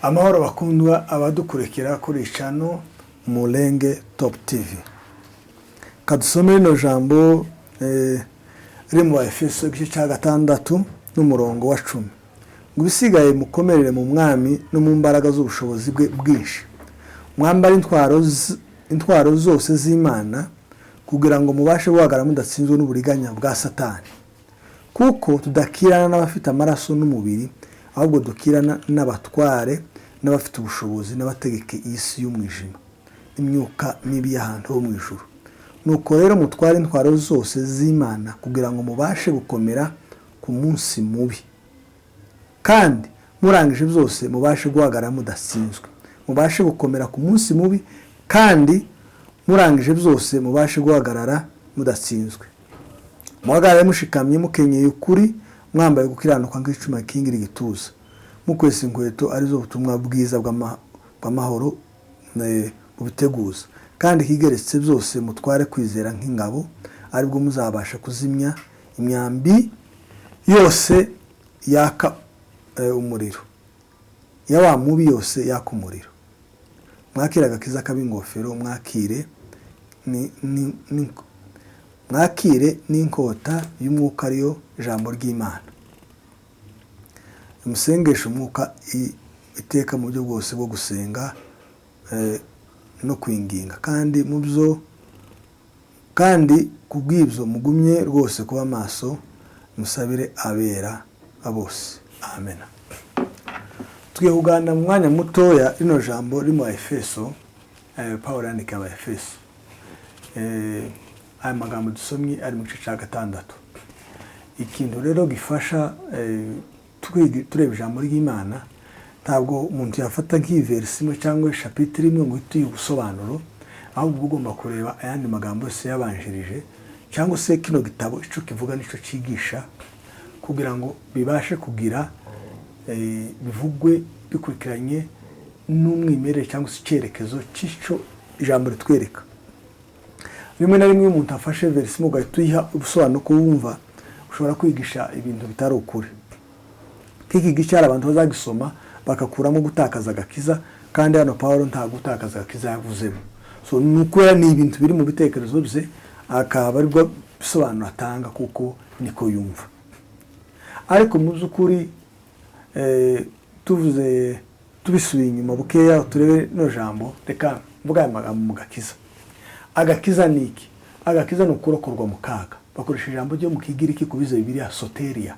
Amahoro bakundwa abadukurikira kuri channel Mulenge Top TV. Kadusome rino jambo riri mu Baefeso igice cya 6 n'umurongo wa 10. Ngo ibisigaye mukomerere mu mwami no mu mbaraga z'ubushobozi bwe bwinshi. Mwambare intwaro zose z'Imana kugira ngo mubashe guhagarara mudatsinzwe n'uburiganya bwa Satani. Kuko tudakirana n'abafite amaraso n'umubiri, ahubwo dukirana n'abatware n'abafite ubushobozi n'abategeka iyi si y'umwijima, imyuka mibi y'ahantu ho mu ijuru. Nuko rero mutware intwaro zose z'Imana kugira ngo mubashe gukomera ku munsi mubi, kandi murangije byose mubashe guhagarara mudatsinzwe. Mubashe gukomera ku munsi mubi, kandi murangije byose mubashe guhagarara mudatsinzwe. Muhagarare mushikamye mukenyeye ukuri, mwambaye gukiranuka nk'icuma gikingira igituza, mukwesa inkweto arizo butumwa bwiza bw'amahoro mubiteguza, kandi ikigeretse byose mutware kwizera nk'ingabo, aribwo muzabasha kuzimya imyambi yose yaka umuriro, ya wa mubi yose yaka umuriro. Mwakire agakiza k'ab'ingofero, mwakire n'inkota y'umwuka ariyo jambo ry'Imana. Musengeshe umwuka iteka mu buryo bwose bwo gusenga no kwinginga, kandi mu byo kandi kubw'ibyo mugumye rwose kuba maso, musabire abera bose. Amen. Tugiye kuganira mu mwanya mutoya rino jambo riri mu Efeso, Pawulo yandika Abaefeso. Aya magambo dusomye ari mu gice cya 6. Ikintu rero gifasha tureba ijambo ry'Imana, ntabwo umuntu yafata nk'iyi verisi imwe cyangwa chapitre imwe ngo uhite uyiha ubusobanuro, ahubwo uba ugomba kureba ayandi magambo yose yabanjirije, cyangwa se kino gitabo icyo kivuga n'icyo cyigisha, kugira ngo bibashe kugira bivugwe bikurikiranye n'umwimerere cyangwa se icyerekezo cy'icyo ijambo ritwereka. Rimwe na rimwe iyo umuntu afashe verisi imwe ugahita uyiha ubusobanuro ko wumva, ushobora kwigisha ibintu bitari ukuri. Nk'iki gice hari abantu bazagisoma bagakuramo gutakaza agakiza, kandi hano Pawulo nta gutakaza agakiza yavuzemo. So ni ukubera ni ibintu biri mu bitekerezo bye, akaba aribwo bisobanuro atanga kuko niko yumva. Ariko mu by'ukuri tuvuze tubisubiye inyuma bukeya turebe no jambo, reka mvuga aya magambo mu gakiza. Agakiza ni iki? Agakiza ni ukurokorwa mu kaga. Bakoresha ijambo ryo mu Kigiriki kubiza Bibiliya soteria.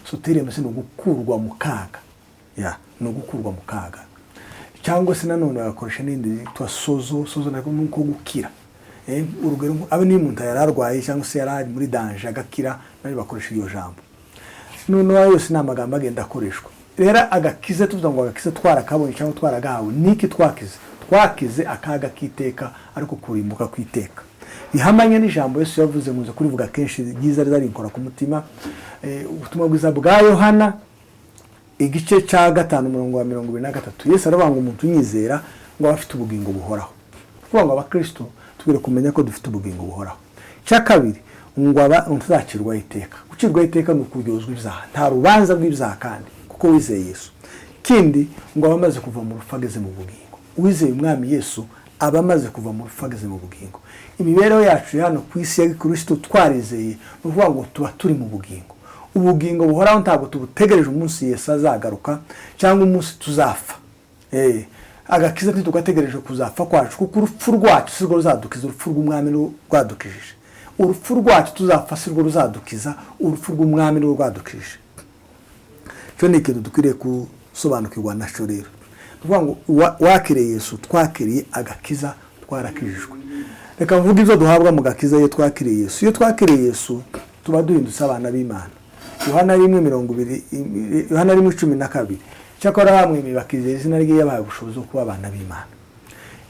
Soteria mbese ni ugukurwa mu kaga. Ya, ni ugukurwa mu kaga. Cyangwa se nanone bagakoresha n'indi yitwa sozo, sozo nako ni uko gukira. Urugero abe niyo umuntu yari arwaye cyangwa se yari ari muri danger agakira, nayo bakoresha iryo jambo. Noneho ayo yose ni amagambo agenda akoreshwa. Rero agakiza, tuvuga ngo agakiza twarakabonye cyangwa twaragahawe, niki twakize? Twakize akaga k'iteka, ariko kurimbuka kw'iteka. Bihamanye n'ijambo Yesu yavuze, nkunze kurivuga kenshi, ryiza rinkora ku mutima. Ubutumwa bwiza bwa Yohana igice cya 5 umurongo wa 23, Yesu aravuga ngo umuntu unyizera ngo aba afite ubugingo buhoraho. Kuvuga ngo abakristo tugire kumenya ko dufite ubugingo buhoraho. Icya kabiri, ngo aba tuzacirwaho iteka. Gucirwaho iteka ni ukuryozwa ibyaha, nta rubanza rw'ibyaha kandi kuko wizeye Yesu. Kindi, ngo aba amaze kuva mu rupfu ageze mu bugingo. Uwizeye umwami Yesu aba amaze kuva mu rupfu ageze mu bugingo. Imibereho yacu ya hano ku isi ya Kristo twarizeye, ni ukuvuga ngo tuba turi mu bugingo. Ubugingo buhoraho ntabwo tubutegereje umunsi Yesu azagaruka cyangwa umunsi tuzapfa. Agakiza ntitugategereje kuzapfa kwacu, kuko urupfu rwacu si rwo ruzadukiza, urupfu rw'umwami ni rwadukijije. Urupfu rwacu tuzapfa si rwo ruzadukiza, urupfu rw'umwami ni rwo rwadukijije. Icyo ni ikintu dukwiriye gusobanukirwa nacyo rero. Ni ukuvuga ngo wakiriye Yesu, twakiriye agakiza, twarakijijwe. Reka mvuge ibyo duhabwa mu gakiza iyo twakiriye Yesu. Iyo twakiriye Yesu tuba duhindutse abana b'Imana. Yohana 1:20, Yohana 1:12. Cyakora bamwemeye bakizera izina rye, yabahaye ubushobozi bwo kuba abana b'Imana.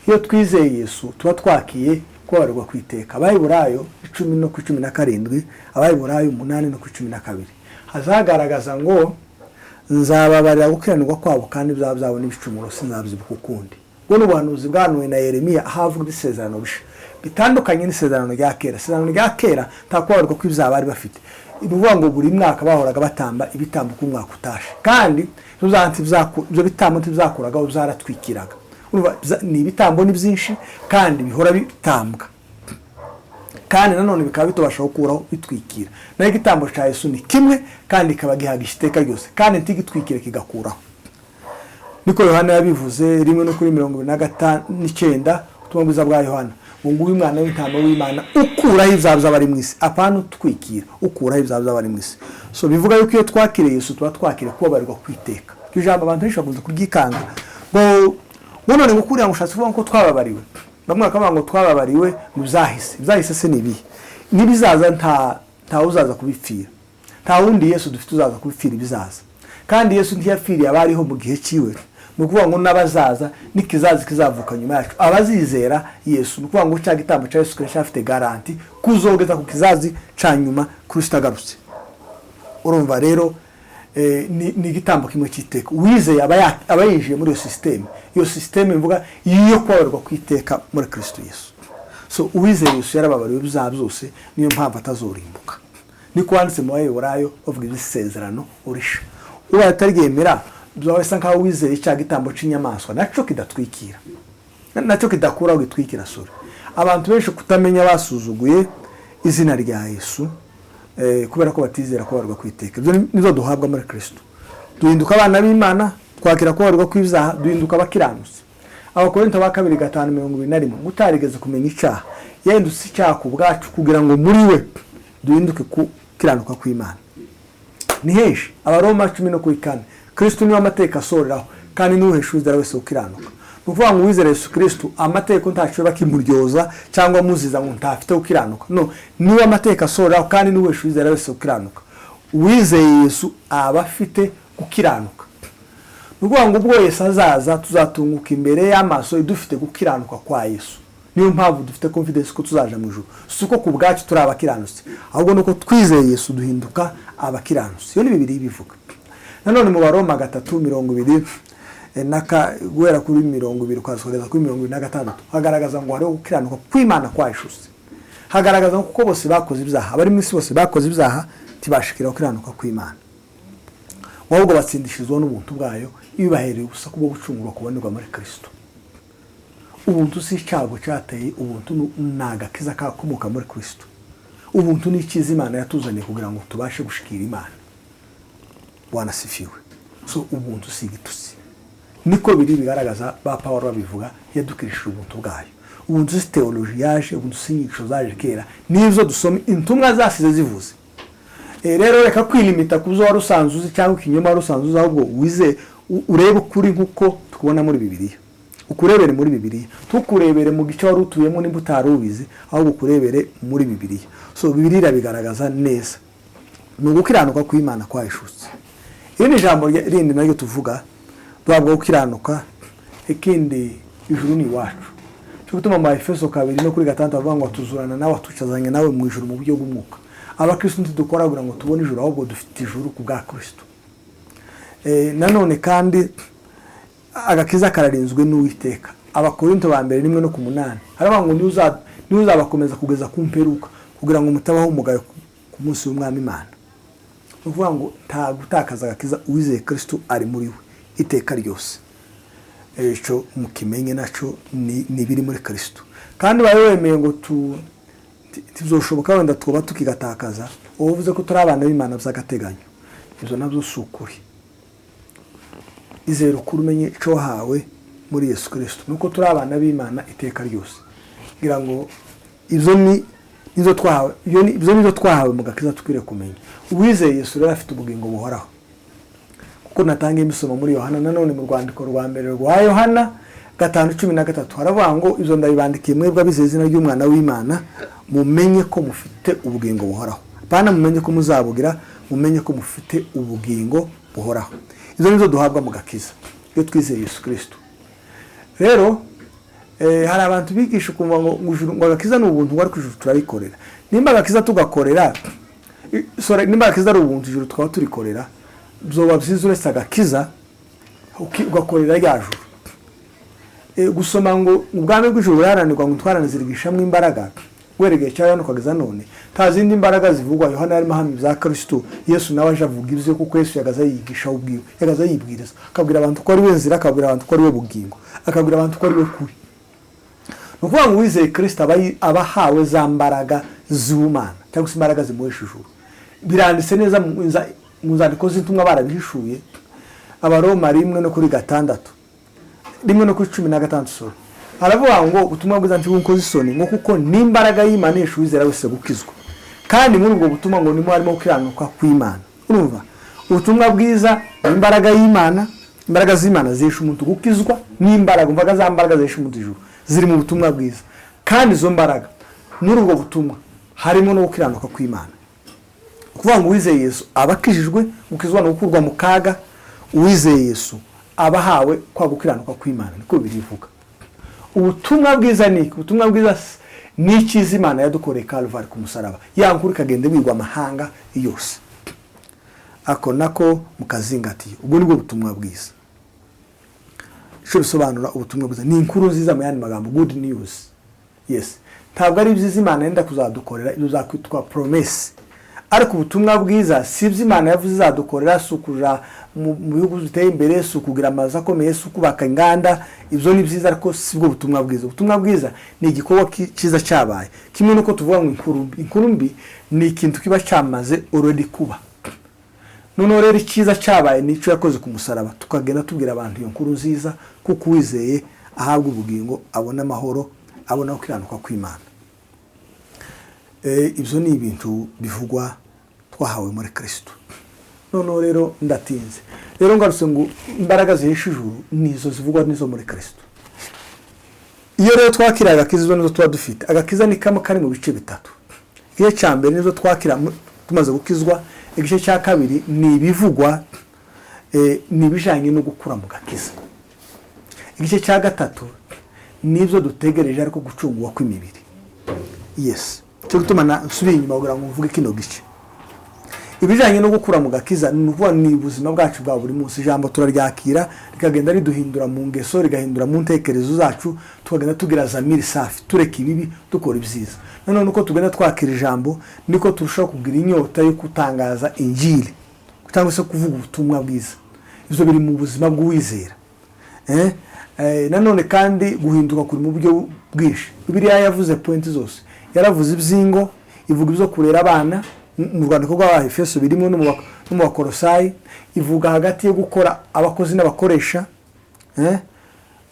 Iyo twizeye Yesu tuba twakiye kubabarirwa ku iteka. Abaheburayo 10 no ku 17, Abaheburayo 8 no ku 12. Hazagaragaza ngo nzababarira gukiranirwa kwabo, kandi ibyaha byabo n'ibicumuro sinzabyibuka ukundi. Ubwo ni ubuhanuzi bwahanuwe na Yeremiya, aho avuga isezerano risha. Bitandukanye n'isezerano rya kera. Isezerano rya kera nta kubabarirwa kw'ibyaha bari bafite. Ni ukuvuga ngo buri mwaka bahoraga batamba ibitambo uko umwaka utashe, kandi ibyo bitambo ntibyakuragaho, byaratwikiraga. Urumva, ni ibitambo ni byinshi kandi bihora bitambwa, kandi nanone bikaba bitubasha gukuraho bitwikira. Naho igitambo cya Yesu ni kimwe kandi kikaba gihagisha iteka ryose, kandi ntigitwikire kigakuraho. Niko Yohana yabivuze 1:29, ubutumwa bwiza bwa Yohana, ngo nguyu umwana w'intama w'Imana ukuraho ibyaha by'abari mu isi. Apana utwikira, ukuraho ibyaha by'abari mu isi. So bivuga yuko iyo twakiriye Yesu tuba twakiriye kubabarirwa kwiteka. Iryo jambo abantu benshi bakunze kuryikanga ngo none ngo kuriya ngo ushatse kuvuga ko twababariwe. Bamwe bakavuga ngo twababariwe mu byahise. Ibyahise se ni ibihe? N'ibizaza nta uzaza kubipfira, nta wundi Yesu dufite uzaza kubipfira ibizaza. Kandi Yesu ntiyapfiriye abariho mu gihe cyiwe, ni ukuvuga ngo n'abazaza n'ikizaza kizavuka nyuma yacu abazizera Yesu. Ni ukuvuga ngo cya gitambo cya Yesu kiracyafite garanti kuzogeza ku kizazi cya nyuma Kristo agarutse. Urumva rero ni igitambo kimwe cy'iteka. Uwizeye aba yinjiye muri iyo sisiteme. Iyo sisiteme mvuga yo kubabarirwa kw'iteka muri Kristo Yesu. So uwizeye Yesu yarababariwe ibyaha byose, niyo mpamvu atazorimbuka. Niko wanditse mu Baheburayo bavuga iby'isezerano urisha. Ubaye ataryemera byaba bisa nkaho wizeye cya gitambo cy'inyamaswa nacyo kidatwikira, nacyo kidakuraho gitwikira. Sore abantu benshi kutamenya basuzuguye izina rya Yesu kubera ko batizera kubabarirwa kw'iteka. Ibyo nizo duhabwa muri Kristo. Duhinduka abana b'Imana, twakira kubabarirwa kw'ibyaha, duhinduka abakiranutsi. Abakorinto ba kabiri 5:21, utarigeze kumenya icyaha yahindutse icyaha ku bwacu kugira ngo muri we duhinduke gukiranuka kw'Imana. Ni henshi. Abaroma 10:4, Kristo niwe amateka asoreraho kandi niwe uhesha uwizera wese gukiranuka. Ni ukuvuga ngo uwizera Yesu Kristo amategeko ntashobora kimuryoza cyangwa amuziza ngo ntafite gukiranuka. No, niwe amateka asoreraho kandi niwe uhesha uwizera wese gukiranuka. Uwizeye Yesu aba afite gukiranuka. Ni ukuvuga ngo ubwo Yesu azaza tuzatunguka imbere y'amaso dufite gukiranuka kwa Yesu. Niyo mpamvu dufite confidence ko tuzaja mu ijuru. Si uko ku bwacu turi abakiranutsi, ahubwo nuko twizeye Yesu duhinduka abakiranutsi. Iyo ni Bibiliya ibivuga. Nanone mu Baroma 3:20 guhera kuri 20 ukageza kuri 26, hagaragaza ngo hariho gukiranuka kw'Imana kwahishutse. Hagaragaza ngo kuko bose bakoze ibyaha, abari mu isi bose bakoze ibyaha ntibashikira gukiranuka kw'Imana, ahubwo batsindishirizwa n'ubuntu bwayo ibibahereye ubusa kubwo gucungurwa kubonerwa muri Kristo. Ubuntu si icyago cyateye, ubuntu ni agakiza kakomoka muri Kristo. Ubuntu ni icyiza Imana yatuzaniye kugira ngo tubashe gushikira Imana. Bwana asifiwe. So ubuntu si igitutsi, niko biri bigaragaza ba Pawulo babivuga, yadukirishije ubuntu bwayo. Ubuntu si teoloji yaje, ubuntu si inyigisho zaje kera, n'izo dusoma intumwa zasize zivuze. Rero reka kwilimita ku byo wari usanzwe uzi cyangwa ikinyoma wari usanzwe uzi, ahubwo wize urebe ukuri nk'uko tukubona muri Bibiliya. Ukurebere muri Bibiliya, tukurebere mu gice wari utuyemo nimba utari ubizi, ahubwo ukurebere muri Bibiliya. So Bibiliya irabigaragaza neza. Ni ugukiranuka kw'Imana kwahishutse. Iri ni ijambo rindi naryo tuvuga, duhabwa gukiranuka. Ikindi, ijuru ni iwacu. Cyo gutuma mu Efeso 2:6 bavuga ngo tuzurana nawe, tucazanye nawe mu ijuru mu buryo bw'umwuka. Abakristo ntidukora kugira ngo tubone ijuru, ahubwo dufite ijuru ku bwa Kristo. Nanone kandi agakiza kararinzwe n'Uwiteka. Abakorinto ba mbere 1:8 haravuga ngo niwe uzabakomeza kugeza ku mperuka kugira ngo mutabaho umugayo ku munsi w'Umwami Imana. Ni ukuvuga ngo nta gutakaza agakiza, uwizeye Kristo ari muri we iteka ryose. Icyo mukimenye nacyo ni ibiri muri Kristo. Kandi ubaye wemeye ngo tuzoshoboka wenda twuba tukigatakaza, uba uvuze ko turi abana b'Imana by'agateganyo. Ibyo nabyo si ukuri. Izere ukuri, umenye icyo wahawe muri Yesu Kristo, nuko turi abana b'Imana iteka ryose. Kugira ngo ibyo ni nizo twahawe, ibyo nizo twahawe mu gakiza tukwiriye kumenya. Uwizeye Yesu rero afite ubugingo buhoraho. Kuko natanga imisoma muri Yohana, nanone mu rwandiko rwa mbere rwa Yohana 5:13 haravuga ngo ibyo ndabibandikiye mwebwe abizeye izina ry'Umwana w'Imana, mumenye ko mufite ubugingo buhoraho. Bana mumenye ko muzabugira, mumenye ko mufite ubugingo buhoraho. Izo nizo duhabwa mu gakiza iyo twizeye Yesu Kristo. Rero hari abantu bigisha ukumva ngo agakiza ni ubuntu, ngo ariko ijuru turarikorera. Nimba agakiza tugakorera, sorry, nimba agakiza ari ubuntu ijuru tukaba turikorera, byoba byiza uretse agakiza ugakorera rya juru. Gusoma ngo ubwami bw'ijuru buraharanirwa, ngo intwarane zirigishamo imbaraga, guhera igihe cya Yohana ukageza none nta zindi mbaraga zivugwa. Yohana yarimo ahamya ibya Kristo, Yesu nawe aje avuga ibyo, kuko Yesu yagaza yigisha ubwiwe, yagaza yibwiriza, akabwira abantu ko ari we nzira, akabwira abantu ko ari we bugingo, akabwira abantu ko ari we kuri. Ni ukuvuga ngo uwizeye Kristo aba ahawe za mbaraga z'Ubumana, cyangwa se imbaraga zimuhesha ijuru. Biranditse neza mu nzandiko z'intumwa, barabihishuye. Abaroma 1:6, 1:16, sorry. Haravuga ngo ubutumwa bwiza ntibunkoze isoni, ngo kuko n'imbaraga y'Imana ihesha uwizera wese gukizwa, kandi muri ubwo butumwa ngo nimo harimo gukiranuka kw'Imana. Urumva, ubutumwa bwiza ni imbaraga y'Imana, imbaraga z'Imana zihesha umuntu gukizwa, n'imbaraga, umvaga za mbaraga zihesha umuntu ijuru ziri mu butumwa bwiza, kandi izo mbaraga muri ubwo butumwa harimo no gukiranuka kw'Imana. Kuvuga ngo uwizeye Yesu aba akijijwe, gukizwa no gukurwa mu kaga. Uwizeye Yesu aba ahawe kwa gukiranuka kw'Imana, niko birivuga. Ubutumwa bwiza ni iki? Ubutumwa bwiza ni icyiza Imana yadukoreye Kalvari ku musaraba, ya nkuru ikagenda ibwirwa amahanga yose, ako nako mukazingatiye. Ubwo nibwo butumwa bwiza. Icyo bisobanura, ubutumwa bwiza ni inkuru nziza, mu yandi magambo good news. Yes, ntabwo ari ibyiza Imana yenda kuzadukorera, ibyo zakwitwa promesse, ariko ubutumwa bwiza si ibyo Imana yavuze izadukorera, si ukuja mu bihugu biteye imbere, si ukugira amazu akomeye, si ukubaka inganda. Ibyo ni byiza, ariko si bwo butumwa bwiza. Ubutumwa bwiza ni igikorwa cyiza cyabaye, kimwe n'uko tuvuga ngo inkuru mbi. Inkuru mbi ni ikintu kiba cyamaze already kuba. Noneho rero icyiza cyabaye ni icyo yakoze ku musaraba, tukagenda tubwira abantu iyo nkuru nziza, kuko uwizeye ahabwa ubugingo, abona amahoro, abona gukiranuka kw'Imana. Ibyo ni ibintu bivugwa twahawe muri Kristo. Noneho rero ndatinze, rero ngarutse ngo imbaraga zihesha ijuru nizo zivugwa, nizo muri Kristo. Iyo rero twakira agakiza, izo nizo tuba dufite. Agakiza ni kamwe kari mu bice bitatu. Igice cya mbere nizo twakira tumaze gukizwa. Igice cya kabiri ni ibivugwa, ni ibijyanye no gukura mu gakiza. Igice cya gatatu nibyo dutegereje, ariko gucungurwa kw'imibiri. Yes, cyo gutuma nsubiye inyuma kugira ngo mvuge kino gice. Ibijyanye no gukura mu gakiza ni ukuvuga ni ubuzima bwacu bwa buri munsi. Ijambo turaryakira, rikagenda riduhindura mu ngeso, rigahindura mu ntekerezo zacu, tukagenda tugira zamiri safi, tureka ibibi, dukora ibyiza. Nanone uko tugenda twakira ijambo niko turushaho kugira inyota yo gutangaza injili, cyangwa se kuvuga ubutumwa bwiza. Ibyo biri mu buzima bw'uwizera. Nanone kandi guhinduka kuri mu buryo bwinshi. Bibiliya yavuze points zose, yaravuze iby'ingo, ivuga ibyo kurera abana mu rwandiko rw'Abahefeso birimo, no mu Bakorosayi, ivuga hagati yo gukora abakozi n'abakoresha.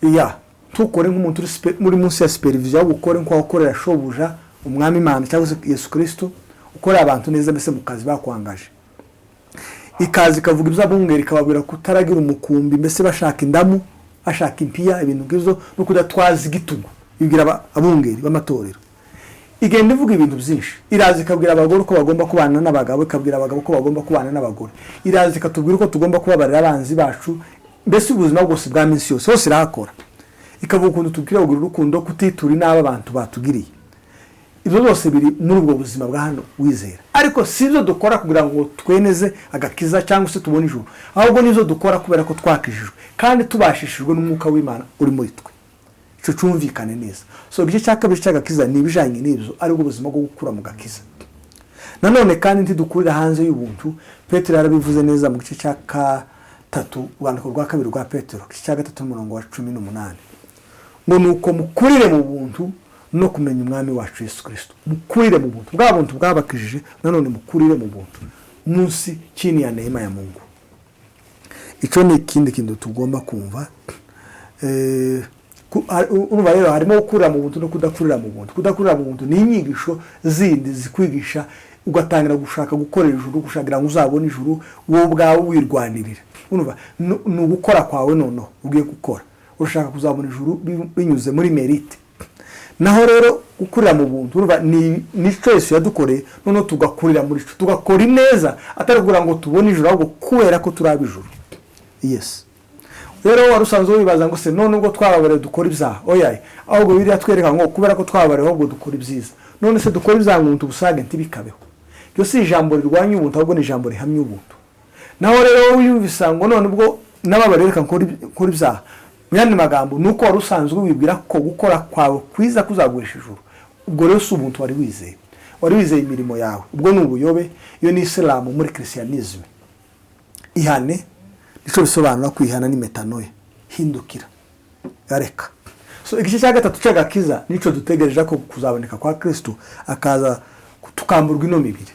Ya ntukore nk'umuntu uri muri munsi ya supervision, ahubwo ukore nk'uwakorera shobuja, umwami Imana cyangwa se Yesu Kristo, ukorera abantu neza mbese mu kazi bakwangaje. Ikaza ikavuga iby'abungeri, ikababwira kutaragira umukumbi, mbese bashaka indamu, bashaka impiya, ibintu nk'ibyo, no kudatwaza igitugu, ibwira abungeri b'amatorero. Igenda ivuga ibintu byinshi. Iraza ikabwira abagore uko bagomba kubana n'abagabo, ikabwira abagabo uko bagomba kubana n'abagore, iraza ikatubwira uko tugomba kubabarira abanzi bacu, mbese ubuzima bwose bwa minsi yose hose irahakora. Ikavuga ukuntu tubwira kugira urukundo, kutitura inabi abantu batugiriye. Ibyo byose biri muri ubwo buzima bwa hano wizera, ariko si ibyo dukora kugira ngo tweneze agakiza cyangwa se tubone ijuru, ahubwo nibyo dukora kubera ko twakijijwe kandi tubashishijwe n'umwuka w'Imana uri muri twe. Icyo cyumvikane neza. So igice cya kabiri cy'agakiza ni ibijyanye n'ibyo, aribwo buzima bwo gukura mu gakiza. Nanone kandi ntidukurira hanze y'ubuntu. Petero yarabivuze neza mu gice cya gatatu, urwandiko rwa kabiri rwa Petero, igice cya 3, umurongo wa 18, ngo nuko mukurire mu buntu no kumenya umwami wacu Yesu Kristo. Mukurire mu buntu, bwa buntu bwabakijije, nanone mukurire mu buntu, munsi chini ya neema ya Mungu. Icyo ni ikindi kintu tugomba kumva. Urumva rero harimo gukurira mu buntu no kudakurira mu buntu. Kudakurira mu buntu ni inyigisho zindi zikwigisha ugatangira gushaka gukorera ijuru, gushakira ngo uzabone ijuru wowe ubwawe wirwanirira. Urumva ni ugukora kwawe, noneho ugiye gukora urashaka kuzabona ijuru binyuze muri mérite. Naho rero gukurira mu buntu, urumva ni cyo Yesu yadukoreye, noneho tugakurira muri cyo, tugakora ineza atari kugira ngo tubone ijuru, ahubwo kubera ko turi ab'ijuru. Yes, rero wari usanzwe wibaza ngo se none ubwo twababariwe dukora ibyaha? Oya, ahubwo Bibiliya twereka ngo kubera ko twababariwe ahubwo dukora ibyiza. None se dukora ibyaha ngo tubusage? Ntibikabeho. Iryo si ijambo rirwanya ubuntu, ahubwo ni ijambo rihamya ubuntu. Naho rero wowe wiyumvisa ngo none ubwo nababariwe reka nkore ibyaha. Mu yandi magambo, ni uko wari usanzwe wibwira ko gukora kwawe kwiza kuzaguhesha ijuru. Ubwo rero si ubuntu wari wizeye, wari wizeye imirimo yawe. Ubwo ni ubuyobe. Iyo ni isilamu muri christianisme. Ihane nicyo bisobanura. Kwihana ni metanoia, hindukira, reka. So igice cya gatatu cy'agakiza nicyo dutegereje, ko kuzaboneka kwa Kristo, akaza tukamburwa ino mibiri.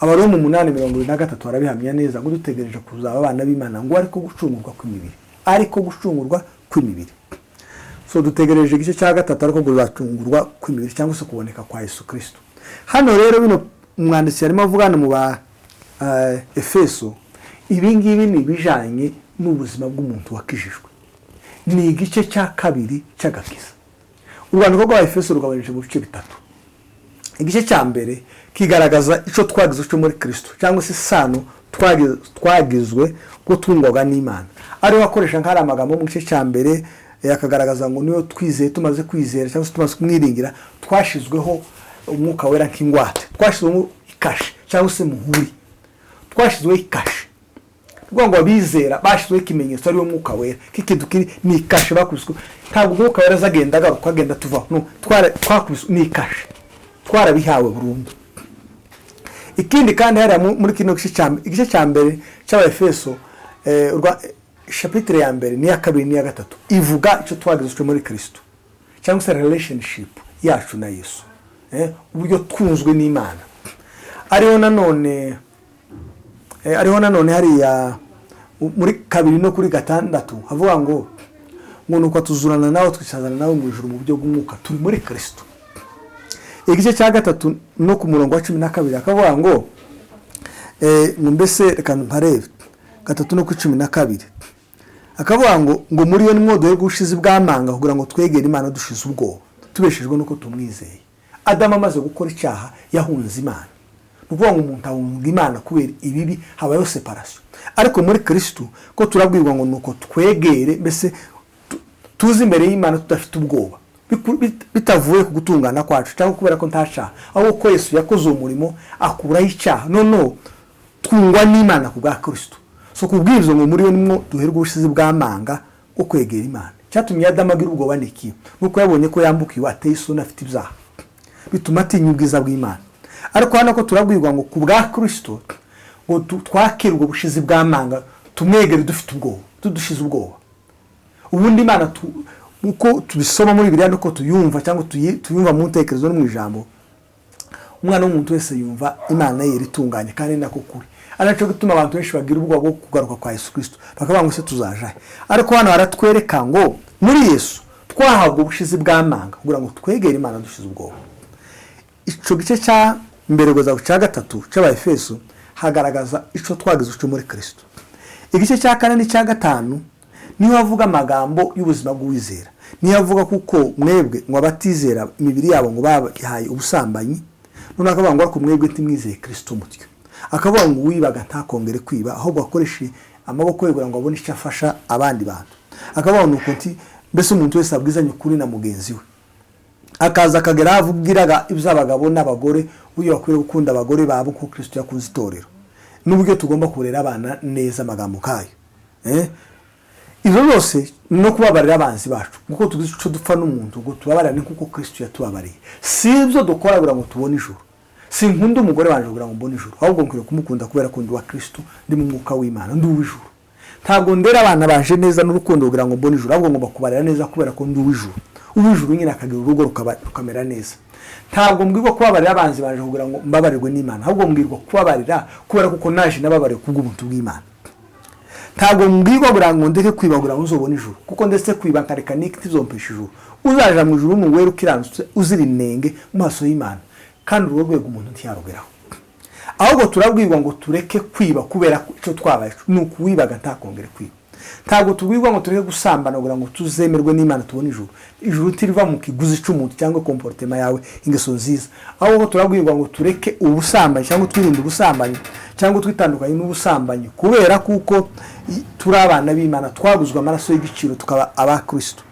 Abaroma 8:73 barabihamya neza ngo dutegereje kuzaba abana b'Imana, ngo ariko gucungurwa kw'imibiri, ariko gucungurwa kw'imibiri. So dutegereje igice cya gatatu, ariko kuzacungurwa kw'imibiri cyangwa se kuboneka kwa Yesu Kristo. Hano rero bino umwanditsi yarimo avuga hano mu ba Efeso, ibi ngibi ni ibijyanye n'ubuzima bw'umuntu wakijijwe, ni igice cya kabiri cy'agakiza. Urwandiko rwa Efeso rugabanyije mu bice bitatu. Igice cya mbere kigaragaza icyo twagize cyo muri Kirisito, cyangwa se isano twagizwe ubwo twungwaga n'Imana, ariyo akoresha nk'ari amagambo mu gice cya mbere, akagaragaza ngo niyo twizeye, tumaze kwizera cyangwa se tumaze kumwiringira, twashyizweho Umwuka Wera nk'ingwate, twashyizweho ikashe cyangwa se muhuri, twashyizweho ikashe. Kuvuga ngo abizera bashyizweho ikimenyetso, ariwo Mwuka Wera, k'ikintu kiri ni ikashe bakubiswe. Ntabwo Umwuka Wera aza agenda agaruka, agenda tuvaho. No, twakubiswe ni ikashe, twarabihawe burundu. Ikindi kandi, hariya muri kino gice cya igice cya mbere cy'Abaefeso, chapitre ya mbere n'iya kabiri n'iya gatatu ivuga icyo twagize cyo muri Kristo, cyangwa se relationship yacu na Yesu, uburyo twunzwe n'Imana. Ariho nanone hariya muri kabiri no kuri gatandatu havuga ngo nuko tuzurana nawe, twicazana nawe mu ijuru mu buryo bw'umwuka, turi muri Kristo. Igice cya gatatu no ku murongo wa 12 akavuga ngo mbese reka mparebe, gatatu no ku 12 akavuga ngo muri yo nimwo duhe ubushizi bw'amanga, kugira ngo twegere Imana dushize ubwoba, tubeshejwe nuko tumwizeye. Adamu amaze gukora icyaha yahunze Imana. Ni ukuvuga ngo umuntu ahunga Imana kubera ibibi, habayeho séparation. Ariko muri Kristo ko turabwirwa ngo nuko twegere, mbese tuze imbere y'Imana tudafite ubwoba, bitavuye ku gutungana kwacu cyangwa kubera ko nta cyaha, ahubwo ko Yesu yakoze uwo murimo akuraho icyaha, noneho twungwa n'Imana ku bwa Kristo. So kubwiriza ngo muri we nimwo duherwa ubushizi bw'amanga bwo kwegera Imana. Cyatumye Adamu agira ubwoba ni iki? Nuko yabonye ko yambukiwe, ateye isoni, afite ibyaha, bituma atinya ubwiza bw'Imana. Ariko hano ko turabwirwa ngo ku bwa Kristo ngo twakire ubwo bushizi bw'amanga, tumwegere dufite ubwoba, tudushize ubwoba. Ubundi Imana, uko tubisoma muri Bibiliya nuko tuyumva, cyangwa tuyumva mu ntekerezo no mu ijambo, umwana w'umuntu wese yumva Imana ye itunganye, kandi ni nako kuri. Ari nacyo gituma abantu benshi bagira ubwoba bwo kugaruka kwa Yesu Kristo, bakavuga ngo se tuzajahe? Ariko hano haratwereka ngo muri Yesu twahabwa ubushizi bw'amanga kugira ngo twegere Imana dushize ubwoba. Icyo gice cya mbere kugeza ku cya gatatu cy'Abaefeso hagaragaza icyo twagize cyo muri Kristo. Igice cya kane n'icya gatanu niho havuga amagambo y'ubuzima bw'uwizera, niyo avuga kuko mwebwe ngo abatizera imibiri yabo ngo bayihaye ubusambanyi. Noneho akavuga ngo ariko mwebwe ntimwizeye Kristo mutyo. Akavuga ngo uwibaga ntakongere kwiba, ahubwo akoreshe amaboko ye kugira ngo abone icyo afasha abandi bantu. Akavuga ngo nuko nti mbese umuntu wese abwizanye ukuri na mugenzi we. Akaza akagera aho avugiraga iby'abagabo n'abagore, uburyo bakwiriye gukunda abagore babo kuko Kristo yakunze itorero, n'uburyo tugomba kurera abana neza, amagambo kayo. Ibyo byose no kubabarira abanzi bacu, kuko tugize icyo dupfa n'umuntu ngo tubabarane kuko Kristo yatubabariye. Si ibyo dukora kugira ngo tubone ijuru. Si nkunda umugore wanjye kugira ngo mbone ijuru, ahubwo nkwiriye kumukunda kubera ko ndi uwa Kristo, ndi mu mwuka w'Imana, ndi uw'ijuru. Ntabwo ndera abana banje neza n'urukundo kugira ngo mbone ijuru, ahubwo ngomba kubarera neza kubera ko ndi uw'ijuru. Uw'ijuru nyine akagira urugo rukamera neza. Ntabwo mbwirwa kubabarira abanzi banje kugira ngo mbabarirwe n'Imana, ahubwo mbwirwa kubabarira kubera kuko naje nababariwe kubw'ubuntu bw'Imana. Ntabwo mbwirwa kugira ngo ndeke kwiba kugira ngo nzobone ijuru, kuko ndetse kwiba nkareka niki ntizompesha ijuru. Uzaja mu ijuru ni uwera, ukiranutse, uzira inenge mu maso y'Imana, kandi urwo rwego umuntu ntiyarugeraho. Ahubwo turabwirwa ngo tureke kwiba kubera ko icyo twabaye ni ukuwibaga ntakongere kwiba. Ntabwo tubwirwa ngo tureke gusambana kugira ngo tuzemerwe n'Imana, tubone ijuru. Ijuru tiriva mu kiguzi cy'umuntu cyangwa comportement yawe, ingeso nziza. Ahubwo turabwirwa ngo tureke ubusambanyi, cyangwa twirinde ubusambanyi, cyangwa twitandukanye n'ubusambanyi, kubera kuko turi abana b'Imana, twaguzwe amaraso y'igiciro, tukaba aba Kristo.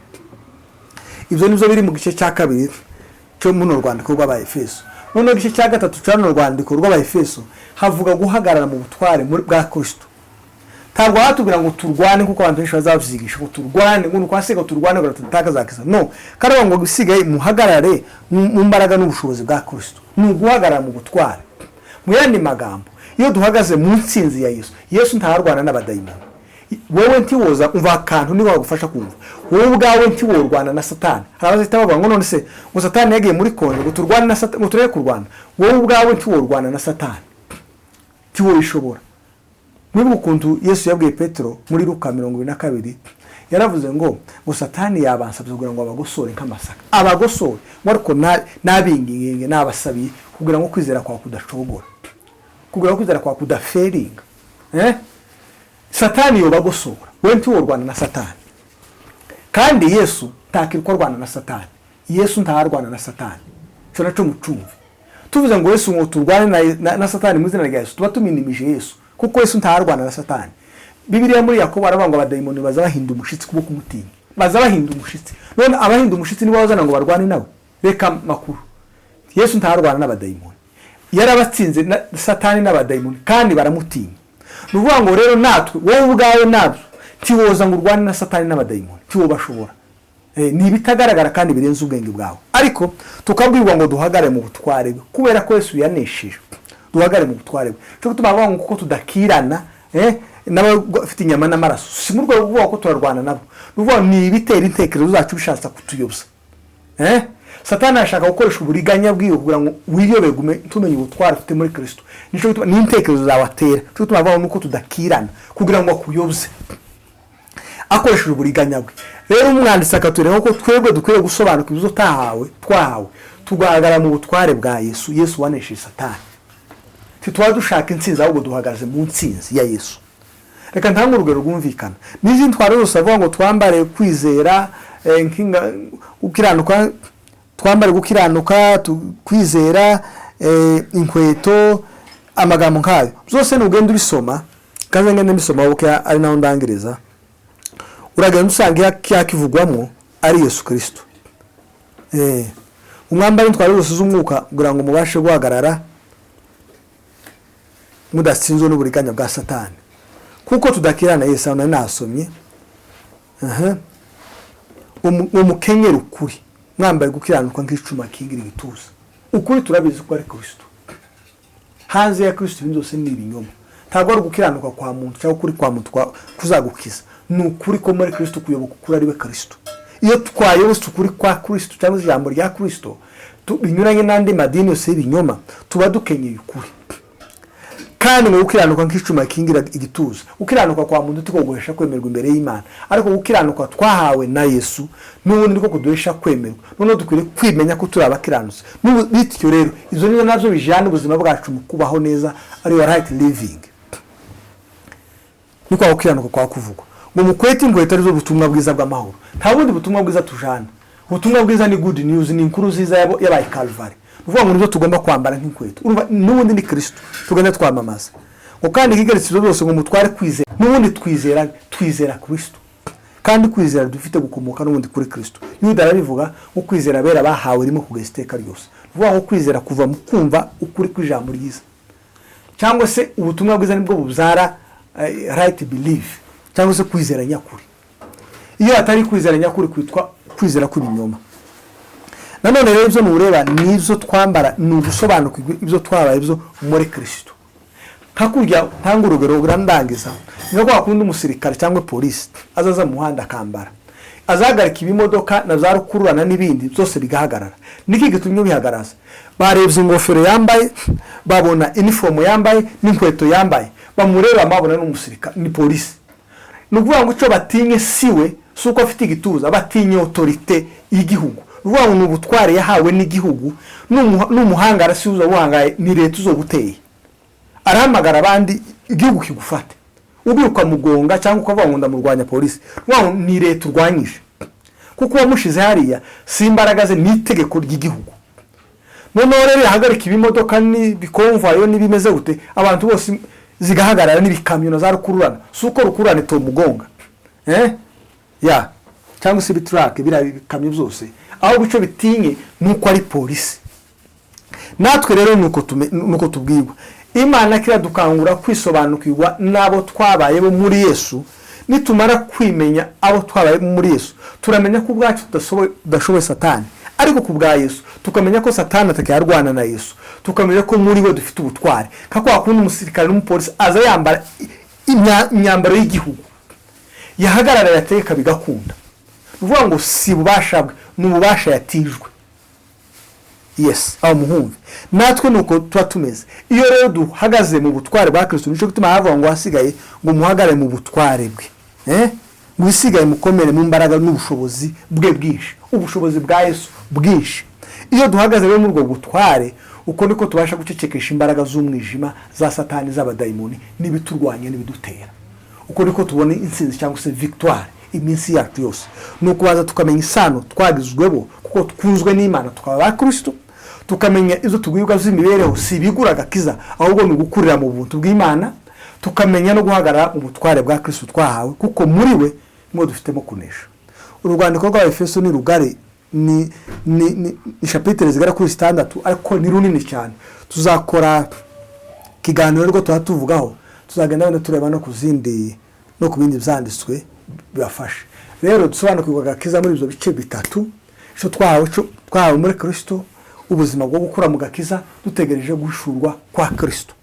Ibyo nibyo biri mu gice cya kabiri cyo muno rwandiko rw'Abaefeso. Noneho igice cya gatatu cya runo rwandiko rw'Abaefeso havuga guhagarara mu butware bwa Kristo. Ntabwo batubwira ngo turwane kuko abantu benshi bazabyigisha ngo turwane, ngo nuko hasigaye turwane ngo tutakaza agakiza. No, karavuga ngo bisigaye muhagarare mu mbaraga n'ubushobozi bwa Kristo. Ni uguhagarara mu butware. Mu yandi magambo, iyo duhagaze mu ntsinzi ya Yesu, Yesu ntarwana n'abadayimoni. Wowe ntiwoza umva akantu niba wagufasha kumva, wowe ubwawe ntiworwana na Satani. Hari abazita bavuga ngo none se ngo Satani yagiye muri konje ngo turwane na Satani, ngo tureke kurwana. Wowe ubwawe ntiworwana na Satani, ntiwoyishobora. Mwibuke ukuntu Yesu yabwiye Petero muri Luka 22, yaravuze ngo Satani yabansabye kugira ngo abagosore nk'amasaka, abagosore ngo ariko nabinginge nabasabiye kugira ngo kwizera kwawe kudacogora, kugira ngo kwizera kwawe kudaferinga. Satani yobagosora, wowe ntiworwana na Satani. Kandi Yesu ntakirwa arwana na Satani, Yesu ntarwana na Satani. Cyo naco mucumve. Tuvuze ngo Yesu ngo turwane na Satani mu izina rya Yesu, tuba tuminimije Yesu, kuko Yesu ntarwana na Satani. Bibiliya muri Yakobo aravuga ngo abadayimoni baza bahinda umushitsi kubo kumutinya, baza bahinda umushitsi. None abahinda umushitsi nibo bazana ngo barwane nabo? Reka makuru, Yesu ntarwana n'abadayimoni, yarabatsinze na Satani n'abadayimoni kandi baramutinya. Ni ukuvuga ngo rero natwe, wowe ubwawe nabyo ntiwoza ngo urwane na Satani n'abadayimoni, ntiwobashobora. Ni ibitagaragara kandi birenze ubwenge bwawe. Ariko tukabwirwa ngo duhagare mu butware bwe, kubera ko Yesu yanesheje, duhagare mu butware bwe. Cyo gutuma bavuga ngo kuko tudakirana n'abafite inyama n'amaraso, si mu rwego rwo kuvuga ko turarwana nabo, ni ukuvuga ni ibitera intekerezo zacu bishatse kutuyobya. Satani arashaka gukoresha uburiganya bwiwe kugira ngo wiyobe, tumenye ubutware ufite muri Kristo. Nico gituma n'intekerezo zawe atera. Cyo gituma bavuga nuko tudakirana kugira ngo akuyobye akoresheje uburiganya bwe. Rero umwanditsi akatwereka ko twebwe dukwiye gusobanukirwa ibyo twahawe, tugahagarara mu butware bwa Yesu. Yesu wanesheje Satani. Ntitwaba dushaka intsinzi, ahubwo duhagaze mu ntsinzi ya Yesu. Reka ntange urugero rwumvikana. N'izindi ntwaro zose avuga ngo twambare kwizera, gukiranuka, twambare gukiranuka, kwizera, inkweto, amagambo nkayo zose nugenda ubisoma, kandi ngende mbisoma buke ari naho ndangiriza, uragenda usanga yakivugwamo ari Yesu Kristo. Umwambare intwaro zose z'umwuka kugira ngo mubashe guhagarara mudatsinzwe n'uburiganya bwa Satani, kuko tudakirana. Yesu aho nasomye umukenyero ukuri, mwambaye gukiranuka nk'icuma kingira igituza. Ukuri turabizi ko ari Kristo. Hanze ya Kristo ibintu byose ni ibinyoma. Ntabwo ari gukiranuka kwa muntu cyangwa ukuri kwa muntu kuzagukiza, ni ukuri ko muri Kristo, kuyoboka ukuri ari we Kristo. Iyo twayobotse ukuri kwa Kristo cyangwa ijambo rya Kristo binyuranye n'andi madini yose y'ibinyoma, tuba dukenyeye ukuri. Kandi ngo gukiranuka nk'icuma kingira igituza, gukiranuka kwa muntu tukoguhesha kwemerwa imbere y'Imana, ariko gukiranuka twahawe na Yesu n'ubundi niko kuduhesha kwemerwa. Noneho dukwiriye kwimenya ko turi abakiranutsi. Bityo rero izo nizo nazo bijana ubuzima bwacu mu kubaho neza, ariyo right living. Niko gukiranuka kwa kuvugwa ngo mukwete inkweto arizo butumwa bwiza bw'amahoro. Nta bundi butumwa bwiza tujana. Ubutumwa bwiza ni good news, ni inkuru nziza yabaye Calvary. Uvuga ngo nibyo tugomba kwambara nk'inkweto. Urumva n'ubundi ni Kristo tugenda twamamaza. Ngo kandi ikigeretse ibyo byose ngo mutware kwizera. N'ubundi twizera Kristo. Kandi kwizera dufite gukomoka n'ubundi kuri Kristo. Yuda arabivuga ngo kwizera abera bahawe rimwe kugeza iteka ryose. Uvuga ngo kwizera kuva mu kumva ukuri kw'ijambo ryiza, cyangwa se ubutumwa bwiza nibwo bubyara right belief, cyangwa se kwizera nyakuri. Iyo atari kwizera nyakuri kwitwa kwizera kw'ibinyoma. Nanone rero ibyo nureba nibyo twambara, ni ugusobanukirwa ibyo twabaye ibyo muri Kristo. Hakurya ntanga urugero urandangiza, ni kwa kundi umusirikare cyangwa polisi azaza mu muhanda akambara, azahagarika ibimodoka na za rukururana n'ibindi byose bigahagarara. Niki gitumye bihagarara? Barebye ingofero yambaye, babona inifomu yambaye n'inkweto yambaye, bamureba babona n'umusirikare ni polisi. Ni ukuvuga ngo icyo batinye siwe, si uko afite igituza, batinye autorité y'igihugu. Ni ukuvuga ngo ni ubutware yahawe n'igihugu, n'umuhangara si uza buhangaye, ni leta uzoguteye. Arahamagara abandi igihugu kigufate, ubi ukamugonga cyangwa ukavuga ngo ndamurwanya polisi. Ni leta urwanyije, kuko uwamushize hariya si imbaraga ze, ni itegeko ry'igihugu. Noneho rero yahagarika ibimodoka n'ibikonvayo n'ibimeze gute, abantu bose zigahagarara, n'ibikamyo na za rukururana. Si uko rukururana itomugonga ya cyangwa se ibiturake biriya bikamyo byose, ahubwo icyo bitinye ni uko ari polisi. Natwe rero nuko tubwirwa Imana kiradukangura kwisobanukirwa n'abo twabaye bo muri Yesu. Nitumara kwimenya abo twabaye muri Yesu, turamenya ko ubwacu tudashoboye Satani, ariko ku bwa Yesu tukamenya ko Satani atakiyarwana na Yesu, tukamenya ko muri we dufite ubutware. Nka kwa kundi umusirikare n'umupolisi aza yambara imyambaro y'igihugu, yahagarara yateka bigakunda. Ni ukuvuga ngo si ububasha bwe, ni ububasha yatijwe. Yes, aho muhumve. Natwe ni uko tuba tumeze. Iyo rero duhagaze mu butware bwa Kristo, nicyo gituma havuga ngo hasigaye ngo muhagarare mu butware bwe. Ngo isigaye mukomere mu mbaraga n'ubushobozi bwe bwinshi, ubushobozi bwa Yesu bwinshi. Iyo duhagaze rero muri ubwo butware, uko niko tubasha gucecekesha imbaraga z'umwijima, za Satani, z'abadayimoni, n'ibiturwanya n'ibidutera. Uko niko tubona intsinzi cyangwa se victoire iminsi yacu yose. Ni ukubanza tukamenya isano twagizwebo, kuko twunzwe n'Imana tukaba ba Kristo, tukamenya izo tugwibwa z'imibereho, si ibigura agakiza, ahubwo ni ugukurira mu buntu bw'Imana, tukamenya no guhagarara mu butware bwa Kristo twahawe, kuko muri we nimwo dufitemo kunesha. Urwandiko rwa Efeso ni rugari, ni chapitre zigera kuri 6, ariko ni runini cyane. Tuzakora ikiganiro rwo tuba tuvugaho, tuzagenda wenda tureba no ku zindi no ku bindi byanditswe bibafasha. Rero dusobanukirwa agakiza muri ibyo bice bitatu: icyo twahawe muri Kristo, ubuzima bwo gukura mu gakiza dutegereje guhishurwa kwa Kristo.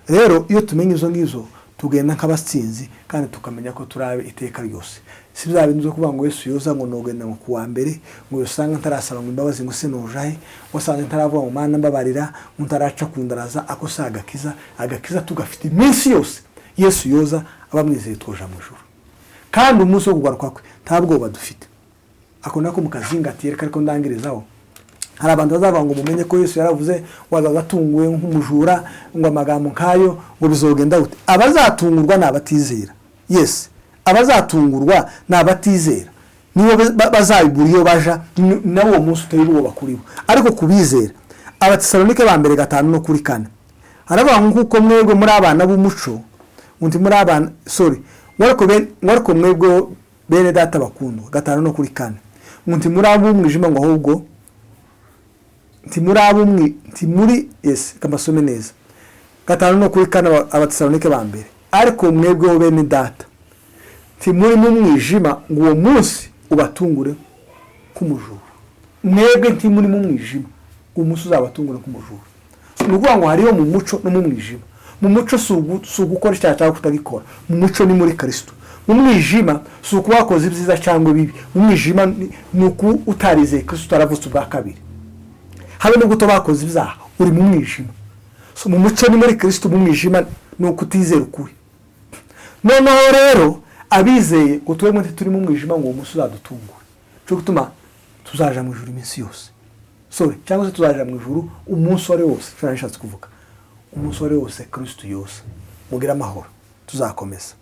Rero iyo tumenye izo ngizo, tugenda nk'abatsinzi kandi tukamenya ko turabe iteka ryose. Si bya bintu byo kuvuga ngo Yesu yoza ngo nogenda ngo kuwa mbere, ngo usanga ntarasaba ngo imbabazi, ngo sinojahe, ngo usange ntaravuga ngo Mana mbabarira, ngo ntaraca kundaraza. Ako si agakiza. Agakiza tugafite iminsi yose. Yesu yoza, abamwizeye twoja mu ijuru, kandi umunsi wo kugaruka kwe nta bwoba dufite. Ako nako mukazingatiye, reka ariko ndangirizaho. Hari abantu bazavuga ngo mumenye ko Yesu yaravuze ngo azaza atunguwe nk'umujura, ngo amagambo nkayo, ngo bizogenda gute? Abazatungurwa ni abatizera. Yes, abazatungurwa ni abatizera, nibo bazabibura iyo baja, nabo uwo munsi uteye ubwoba kuri bo. Ariko kubizera, Abatesalonike ba mbere 5:4 haravuga ngo kuko mwebwe muri abana b'umuco, undi muri abana, sorry, ngo ariko mwebwe bene data bakundwa, 5:4, ngo nti muri ab'umwijima, ngo ahubwo nti muri ab'umwi, nti muri, yes, kamasome neza, 5:4, Abatesalonike ba mbere: ariko mwebweho bene data, ntimuri mu mwijima ngo uwo munsi ubatungure k'umujura. Mwebwe ntimuri mu mwijima ngo umunsi uzabatungure k'umujura. Ni ukuvuga ngo hariyo mu muco no mu mwijima. Mu muco si ugukora icyaha cyangwa kutagikora, mu muco ni muri Kristo. Mu mwijima si ukuba wakoze ibyiza cyangwa ibibi, mu mwijima ni uku utarizeye Kristo, utaravutse ubwa kabiri. Habe nubwo utaba wakoze ibyaha, uri mu mwijima. So, mu muco ni muri Kristo, mu mwijima ni ukutizera ukuri. Noneho rero abizeye, ngo tube turi mu mwijima ngo uwo munsi uzadutungure, cyo gutuma tuzaja mu ijuru iminsi yose, sorry, cyangwa se tuzaja mu ijuru umunsi uwo ari wose. Icyo nashatse kuvuga, umunsi uwo ari wose Kristo yose. Mugire amahoro, tuzakomeza.